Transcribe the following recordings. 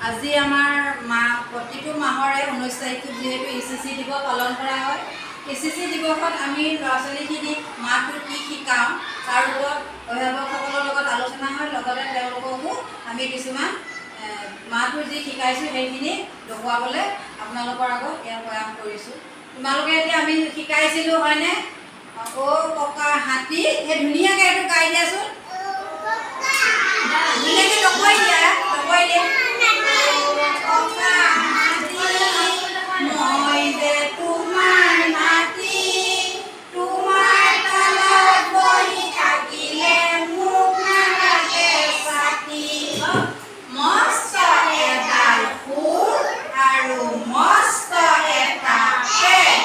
আজি আমাৰ মাহ, প্ৰতিটো মাহৰে 19 তাৰিখটোত যিহেতু ইচিচি দিৱস পালন কৰা হয়, ইচিচি দিৱসত আমি ল'ৰা ছোৱালীখিনিক মাহটোত কি শিকাওঁ, তাৰ ওপৰত অভিভাৱকসকলৰ লগত আলোচনা হয়। লগতে তেওঁলোককো আমি কিছুমান মাহটোৰ যি শিকাইছোঁ, সেইখিনি দেখুৱাবলৈ আপোনালোকৰ আগত ইয়াত প্ৰয়াস কৰিছোঁ। তোমালোকে এতিয়া আমি শিকাইছিলোঁ, হয়নে? অ' ককা হাতী, সেই ধুনীয়াকৈ এইটো গাই দিয়াচোন। ধুনীয়াকৈ দেখুৱাই দিয়া, দেখুৱাই দিয়া। ককা হাতী, মই যে তোমাৰ নাতি, তোমাৰ তলত বহি থাকিলে মোক নালাগে ছাতি। মস্ত এডাল শুঁৰ আৰু মস্ত এটা পেট,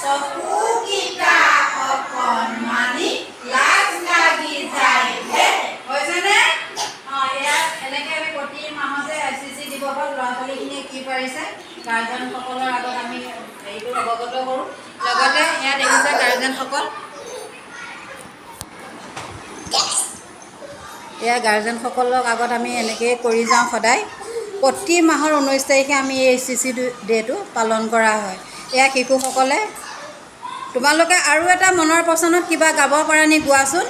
চকুকেইটা অকণমানি, লাজ লাগি যায় ধেৎ। হৈছেনে? অঁ, এয়া এনেকৈ আমি প্ৰতি মাহতে আইচিচি দিৱসত ল'ৰা ছোৱালীখিনিয়ে কি পাৰিছে, গাৰ্জেনসকলৰ আগত আমি হেৰিটো অৱগত কৰোঁ। লগতে এয়া দেখিছে গাৰ্জেনসকল, এয়া গাৰ্জেনসকলক আগত আমি এনেকৈয়ে কৰি যাওঁ সদায়। প্ৰতি মাহৰ 19 তাৰিখে আমি এই চিচি ডে'টো পালন কৰা হয়। এয়া শিশুসকলে, তোমালোকে আৰু এটা মনৰ পচন্দত কিবা গাব পাৰা নি, গোৱাচোন।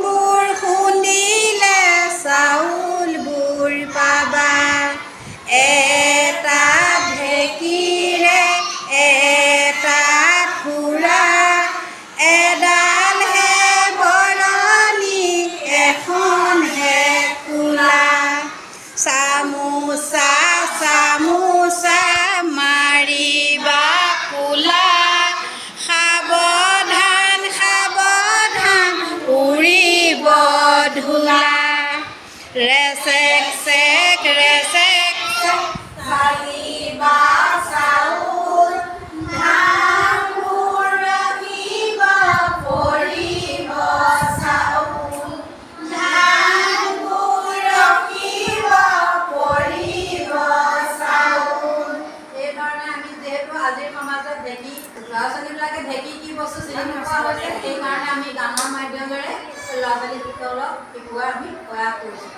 বোৰ খুন্দিলে চাউলবোৰ পাবা, এটা ঢেঁকীৰে এটা খুৰা, এডালহে বৰণি, এখনহে কোলা, চামোচা চামোচা মাৰিবা কোলা, সাৱধান সাৱধান উৰিব ধূলা, ৰেচেক চেক ৰেচেক চেক চালিবা চাউল, ধানবোৰ ৰাখিবা পৰিব চাউল, ধানবোৰ ৰখিব পৰিব চাউল। এইধৰণে আমি যিহেতু আজিৰ সমাজত ঢেঁকী, ল'ৰা ছোৱালীবিলাকে ঢেঁকী কি বস্তু চিনি নোপোৱা হৈছে, সেইকাৰণে আমি গানৰ মাধ্যমেৰে ল'ৰা ছোৱালীসকলক শিকোৱাৰ আমি প্ৰয়াস কৰিছোঁ।